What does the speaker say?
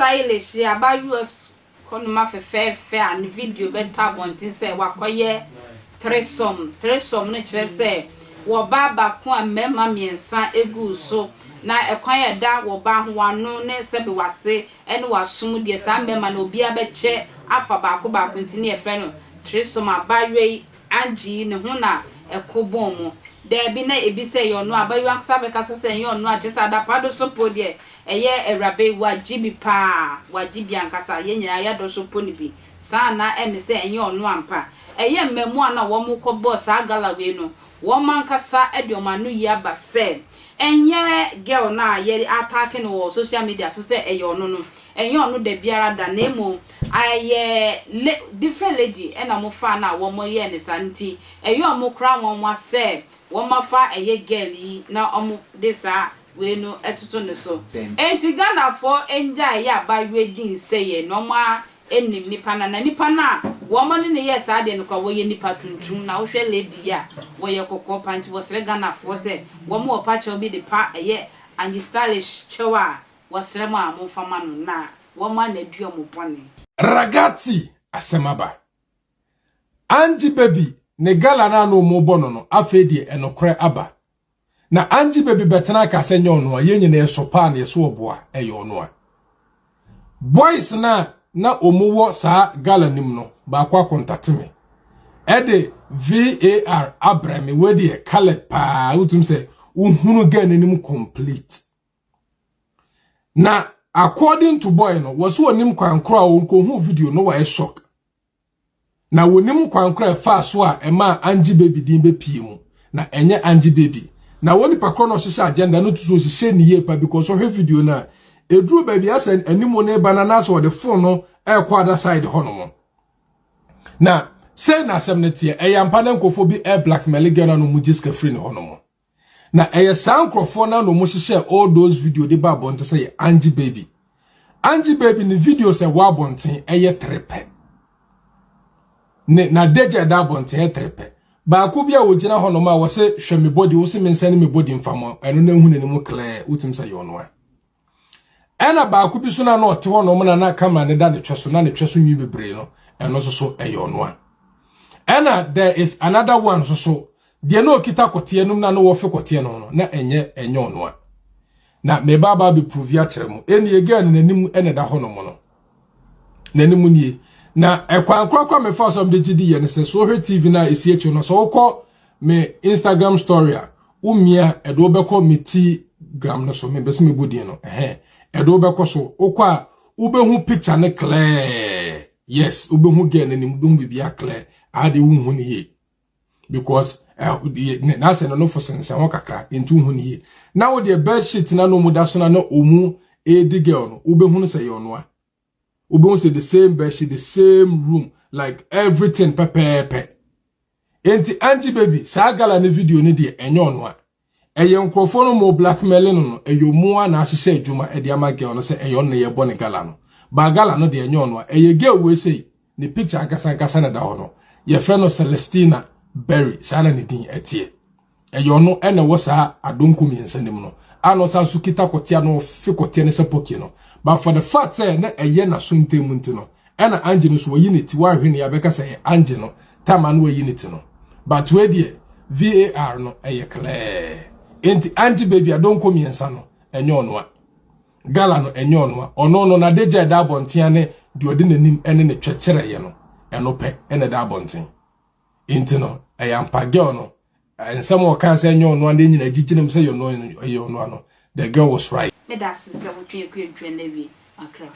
Stylish yɛ abaayewa kɔnoma fɛfɛɛfɛ a ne video bɛtɔ abɔnten sɛ wakɔyɛ threesome. Threesome no kyerɛ sɛ wɔbaa baako a mmarima mmiɛnsa gu so, na ɛkwan a ɛda wɔbaa ho, w'ano ne sɛbe w'ase ne w'asom deɛ, saa mmarima no obiara bɛkyɛ afa baako baako nti ne yɛfrɛ no threesome. Abaayewa yi Angie yi ne ho na ɛko bɔn mu. Daabi, na ebi sɛ ɛyɛ ɔno a, abaayewa ankasa bɛkasa sɛ ɛnyɛ ɔno a, kyerɛ sɛ adapaa do so mpo deɛ, ɛyɛ awuraba yi, wagye bi paa, wagye bi ankasa, yɛn nyinaa yɛdɔ so mpo no bi. Saa na ɛme sɛ ɛnyɛ ɔno ampa. Ɛyɛ mmaamua no a wɔkɔbɔɔ saa gala wei no, wɔn ankasa de wɔn ano yi aba sɛ ɛnyɛ girl no a yɛ attack no wɔ social media so sɛ ɛyɛ ɔno no, ɛnyɛ ɔno dabiara da, na mmom ɛyɛ le different lady ɛna wɔfaa no a wɔyɛɛ no saa nti ɛyɛ wɔn koraa nwanwa sɛ wɔafa ɛyɛ girl yi na wɔde saa wei no toto ne so. Enti Ghanafoɔ ngyae yɛ abaayewa di nsɛeɛ na wɔn nim nipa no a, na nipa no a wɔn ne no yɛɛ saa adeɛ no koraa wɔyɛ nipa tuntum, na wohwɛ lady yi a wɔyɛ kɔkɔɔ paa, nti wɔsrɛ Ghanafoɔ sɛ wɔn wɔ pa kyɛw bi de pa ɛyɛ Angie Stylish kyɛw a wɔsrɛ mo a momfa ma no na wɔn a na adi wɔn bɔne. Ragazzi asɛm aba. Angie baby ne gala no a na wɔbɔ no no afei deɛ ɛnokorɛ aba. Na Angie baby bɛtena aka sɛ nyɛ ɔno a yɛn nyinaa yɛsɔ paa na yɛso ɔboa ɛyɛ ɔno a. Boys na na wɔn wɔ saa gala nim no baako akontate me. Ɛde VAR abrɛ me wei deɛ colored paa wotum sɛ wohunu girl n'anim complete. Na according to boy no wɔso wɔnim kwan koro a wɔnkɔhu video no wɔyɛ shock. Na wɔnim kwan koro a ɛfaa so a ɛma Angie baby din bɛpie mu na ɛnyɛ Angie baby. Na wɔn nipa koro no ɔhyehyɛ agenda no to so ɔhyehyɛ ne yie pa because ɔhwɛ video no a eduru baabi asɛ anim ne ba na anaasɛ ɔde phone no ɛrekɔ other side hɔ nom. Na sɛ na asɛm no teɛ ɛyɛ ampa na nkurɔfoɔ bi ɛ blackmail girl no mu gye sika firi ne hɔ nom. Na ɛyɛ saa nkurɔfoɔ no na wɔn hyehyɛ all those video de ba abɔnten sɛ yɛ Angie baby. Angie baby ne video sɛ wɔ abɔnten ɛyɛ tere pɛ. Ne na dagya ɛda abɔnten ɛyɛ tere pɛ. Baako bi a wɔgyina hɔ nom a wɔsɛ hwɛ me body, wɔsɛ me nsa ne me body mfa mo ɛno na ehu n'anim clear wotum sɛ yɛ ɔno a. Ɛna baako bi so na na ɔte hɔ nom na na camera ne da ne twɛ so na ne twɛ so nwi bebree no ɛno nso so ɛyɛ ɔno a. Ɛna there is another one nso so deɛ na okita kɔteɛ nom na na wɔfe kɔteɛ no no na ɛnyɛ ɔno a. Na me ba ba bɛ prove akyerɛ mo. Ɛni girl no n'anim ɛna ɛda hɔ nom no. N'anim nie. Na ɛkwan korakora mefa so de gye di yɛ ne sɛ so wohwɛ TV na esi akyi no so wokɔ me Instagram story a womia ɛde wobɛkɔ me T gram no so me bɛsɛ me bɔ din no ɛhɛn ɛde wobɛkɔ so wokɔ a wobɛhu picture ne clear. Yes, wobɛhu girl n'anim, wobɛhu biribiara clear. Ade wonhu ne yie because n'asɛ no nofo sensɛn hɔ kakra nti wohu ne yie. Na wo deɛ bed sheet na no mu da so na na ɔmu edi girl no wobɛhu no sɛ yɛ ɔno a. Wobɛhu sɛ the same bed sheet, the same room, like everything pɛpɛɛpɛ. Enti Angie baby saa gala ne video ne deɛ ɛnyɛ ɔno a. Ɛyɛ nkurɔfoɔ no mo blackmail no ɛyɛ ɔmo a na ahyehyɛ adwuma ɛde ama girl no sɛ ɛyɛ ɔno na yɛbɔ ne gala no. Ba gala no deɛ ɛnyɛ ɔno a. Ɛyɛ girl wei sei ne picture ankasa ankasa na da hɔ no. Yɛfrɛ no Celestina Berry saa na ne din ɛteɛ. Ɛyɛ ɔno ɛna ɛwɔ saa adonko mmiɛnsa nim no. A na ɔsan so kita kɔteɛ na ɔfe kɔteɛ ne sɛ pɔki no. But for the fact sɛ na ɛyɛ n'aso ntam nti no ɛna Angie no so wɔyi ne ti wɔahwɛ ne yɛabɛka sɛ ɛyɛ Angie no time a na wɔyi ne ti no. But wei deɛ VAR no ɛyɛ clear. Enti Angie baby adonko mmiɛnsa no ɛnyɛ ɔno a. Gala no ɛnyɛ ɔno a. Ɔno no n'adagya ɛda abɔnten ne deɛ ɔde n'anim ɛne ne twɛ kyerɛeɛ no ɛno pɛ ɛna ɛda abɔnten. Enti no ɛyɛ ampa girl no nsɛm a ɔka sɛ ɛnyɛ ɔno a ne nyina gyigyina mu sɛ ɛyɛ ɔno ano. The girl was right. Meda ase sɛ wotwe akua ntwa no awie akra.